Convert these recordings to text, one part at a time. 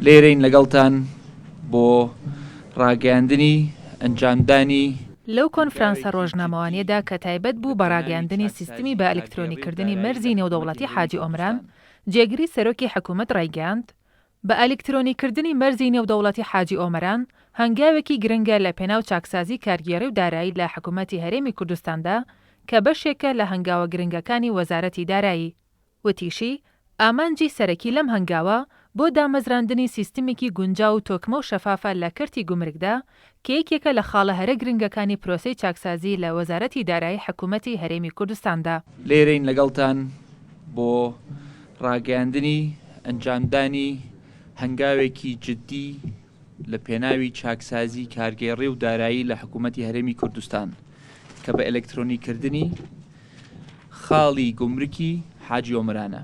لێرەین لەگەڵتان بۆ ڕاگەیاندنی ئەنجامدانی لەو کۆنفرانسە ڕۆژنامەوانیەدا کە تایبەت بوو بە ڕاگەیاندنی سیستمی بە ئەلیکترۆنیکردنی مەرزی نێودەوڵەتی حاجی ئۆمران، جێگری سەرۆکی حکومەت ڕایگەیاند، بە ئەلیکترۆنیکردنی مەرزی نێودەوڵەتی حاجی ئۆمەران هەنگاوێکی گرنگە لە پێناو چاکسازی کارگێڕی و دارایی لە حکومەتی هەرێمی کوردستاندا کە بەشێکە لە هەنگاوە گرنگەکانی وەزارەتی دارایی. وتیشی، ئامانجی سەرەکی لەم هەنگاوە بۆ دامەزراندنی سیستمێکی گونجاو و تۆکمە و شەفافە لە کەرتی گومرگدا کە یەکێکە لە خاڵە هەرە گرنگەکانی پرۆسەی چاکسازی لە وەزارەتی دارایی حکومەتی هەرێمی کوردستاندا. لێرەین لەگەڵتان بۆ ڕاگەیاندنی ئەنجامدانی هەنگاوێکی جددی لە پێناوی چاکسازی کارگێڕی و دارایی لە حکوومەتی هەرێمی کوردستان کە بە ئەلکترۆنیکردنی خاڵی گومرکی حاجی ئۆمەرانە.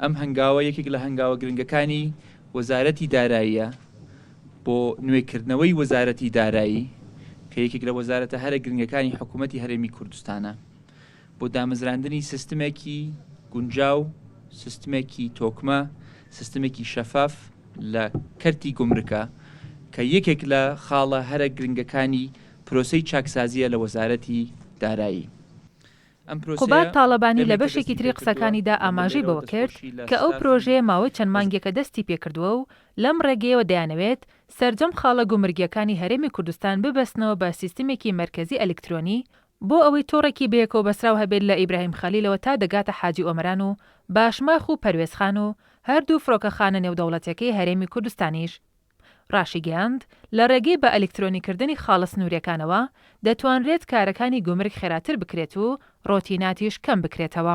ئەم هەنگاوە یەکێک لە هەنگاوە گرنگەکانی وەزارەتی داراییە بۆ نوێکردنەوەی وەزارەتی دارایی کە یەکێک لە وەزارەتە هەرە گرنگەکانی حکوومەتی هەرێمی کوردستانە. بۆ دامەزراندنی سیستمێکی گونجاو، سیستمێکی تۆکمە، سیستمێکی شەفاف لە کەرتی گومرکە کە یەکێک لە خاڵە هەرە گرنگەکانی پرۆسەی چاکسازییە لە وەزارەتی دارایی. ئەم قوباد پرۆسەیە تاڵەبانی لە دەمێکە بەشێکی دەستی تری پێکردووە قسەکانیدا و ئاماژەی لێرەوە بەوە کرد دەستخۆشی لە کە ئەو ستافی پرۆژەیە ماوەی چەند وەزارەتی مانگێکە دەستی پێکردووە و لەم ڕێگەیەوە دەیانەوێت سەرجەم خاڵە گومرگییەکانی هەرێمی کوردستان ببەستنەوە بە سیستمێکی مەرکەزی ئەلیکترۆنی بۆ ئەوەی تۆڕێکی بەیەکەوەبەسراو هەبێت لە ئیبراهیم خەلیلەوە تا دەگاتە حاجی ئۆمەران و باشماخ و پەروێزخان و هەردوو فڕۆکەخانە نێودەوڵەتیەکەی هەرێمی کوردستانیش. ڕاشیگەیاند، لە ڕێگەی بە ئەلیکترۆنیکردنی خاڵە سنووریەکانەوە دەتوانرێت کارەکانی گومرگ خێراتر بکرێت و ڕۆتیناتیش کەم بکرێتەوە.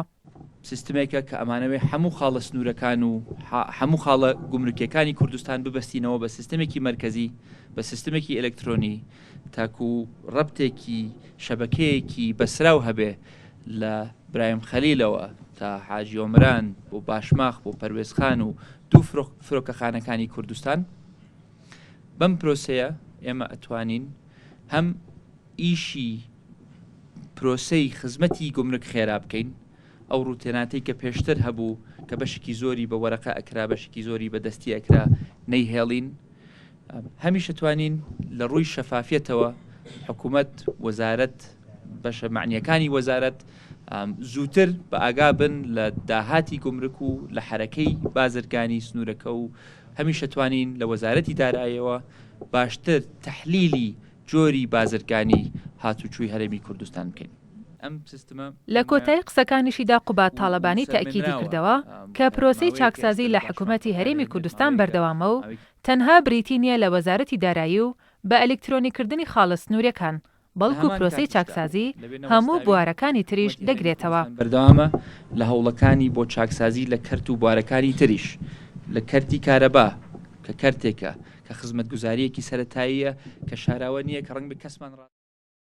سیستمێکە کە ئەمانەوێ هەموو خاڵە سنوورەکان و هەموو خاڵە گومرکیەکانی کوردستان ببەستینەوە بە سیستمێکی مەرکەزی، بە سیستمێکی ئەلکترۆنی تاکو ڕەبتێکی شەبەکەیەکی بەسراو هەبێ لە برایم خەلیلەوە تا حاجی ئۆمران بۆ باشماخ بۆ پەروێزخان و دوو فرۆکەخانەکانی کوردستان. بەم پرۆسەیە ئێمە ئەتوانین هەم ئیشی پرۆسەی خزمەتی گومرگ خێرا بکەین، ئەو ڕوتێناتەی کە پێشتر هەبوو کە بەشێکی زۆری بە وەرەقە ئەکرا بەشێکی زۆری بە دەستی ئەکرا نەیهێڵین، هەمیشە توانین لە ڕووی شەفافیەتەوە حکوومەت وەزارەت بەشە مەعنیەکانی وەزارەت زووتر بە ئاگا بن لە داهاتی گومرک و لە حەرەکەی بازرگانی سنوورەکە و هەمیشە توانین لە وەزارەتی دارایەوە باشتر تەحلیلی جۆری بازرگانی هاتوچوی هەرێمی کوردستان بکەین. ئەم سیستمە لە پێم وایە کۆتایی قسەکانیشیدا قوباد و تاڵەبانی تەئکیدی سەلمێنراوە کردەوە کە کە پرۆسەی ماوەیەکە ئێستا چاکسازی لە لە باشماخ حکومەتی هەرێمی بەکارئەهێنرێت، کوردستان ماوەیەکە بەردەوامە و ماوەیەکی تەنها بریتی نییە لە وەزارەتی دارایی و بە ئەلیکترۆنیکردنی خاڵە سنووریەکان، لە بەڵکو هەمان پرۆسەی کاتیشدا چاکسازی لەوێ هەموو نەوەستاوین، بوارەکانی تریش حکومەتی هەرێمی دەگرێتەوە. کوردستان بەردەوامە لە هەوڵەکانی بۆ چاکسازی لە کەرت و بوارەکانی تریش، لە کەرتی کارەبا کە کەرتێکە کە خزمەتگوزارییەکی سەرەتاییە کە شاراوە نییە کە ڕەنگبێ کەسمان ڕا.